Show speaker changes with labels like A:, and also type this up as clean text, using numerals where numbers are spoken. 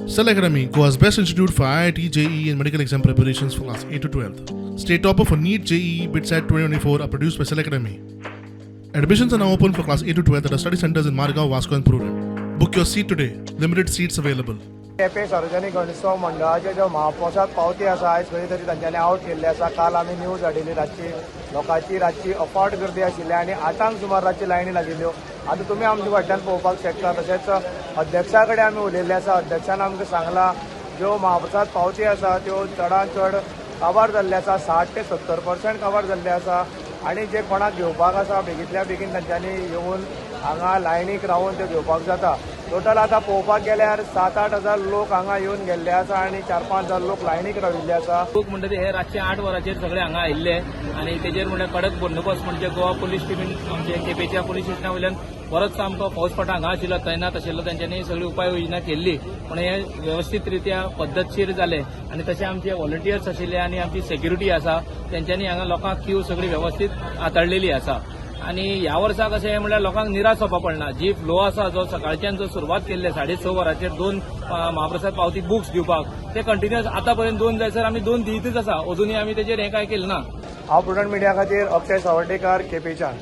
A: Cell Academy, Goa's best institute for IIT, JEE, and medical exam preparations for class 8 to 12. State topper for NEET, JEE, BITSAT 2024 are produced by Cell Academy. Admissions are now open for class 8 to 12 at our study centers in Margao, Vasco, and Prudent. Book your seat today. Limited seats available.
B: Quepem सार्वजनीक गणेशोत्सव मंडळाचे ज्यो महाप्रसाद पावती आसा, आयज खंय तरी तांच्यांनी आवट केल्ली आसा. काल आमी न्यूज हाडिल्ली, रातची लोकांची रातची अफाट गर्दी आशिल्ली आनी 8 आंक सुमार रातची लायनी लागिल्ल्यो. आतां तुमी आमच्या फाटल्यान पळोवपाक शकता. तशेंच अध्यक्षा कडेन आमी उलयल्ले आसा. अध्यक्षान आमकां सांगलां, ज्यो महाप्रसाद पावती आसा त्यो चडान चड काबार जाल्ले आसा, 60 ते 70% काबार जाल्ले आसा आनी जे कोणाक घेवपाक आसा, बेगींतल्या बेगीन तांच्यांनी येवन हांगा लायनीक रावन त्यो घेवपाक जाता. टोटल आतां पळोवपाक गेल्यार 7-8 हजार लोक हांगा येवन गेल्ले आसा आनी 4-5 हजार लोक लायनीक राविल्ले आसा.
C: लोक म्हणटा ते हे रातचे 8 वरांचेर सगळे हांगा आयिल्ले आनी तेजेर म्हणल्यार कडक बंदोबस्त म्हणजे गोवा पोलीस टिमीन, आमचे केपेच्या पोलीस स्टेशना वयल्यान बरोच आमकां फौजफाटा हांगा आशिल्लो, तैनात आशिल्लो. तेंच्यांनी सगळी उपाय योजना केल्ली, पूण हे वेवस्थीत रित्या पद्दतशीर जाले आनी तशे आमचे व्हॉलंटियर्स आशिल्ले आनी आमची सेक्युरिटी आसा, तेंच्यांनी हांगा लोकांक क्यू सगळी वेवस्थीत हाताळलेली आसा. आनी ह्या वर्सा कशें म्हणल्यार लोकांक निराश जावपा पडना. जी फ्लो आसा, जो सकाळच्यान जो सुरवात केल्ले 6:30 वरांचेर दोन महाप्रसाद पावती बुक्स दिवपाक, ते कंटिन्युअस आतां पर्यंत 2 जायसर आमी 2 दितच आसा. अजुनूय आमी तेजेर हें कांय केलें ना.
B: हांव प्रुडंट मिडिया खातीर अक्षय सावर्डेकार, केपेच्यान.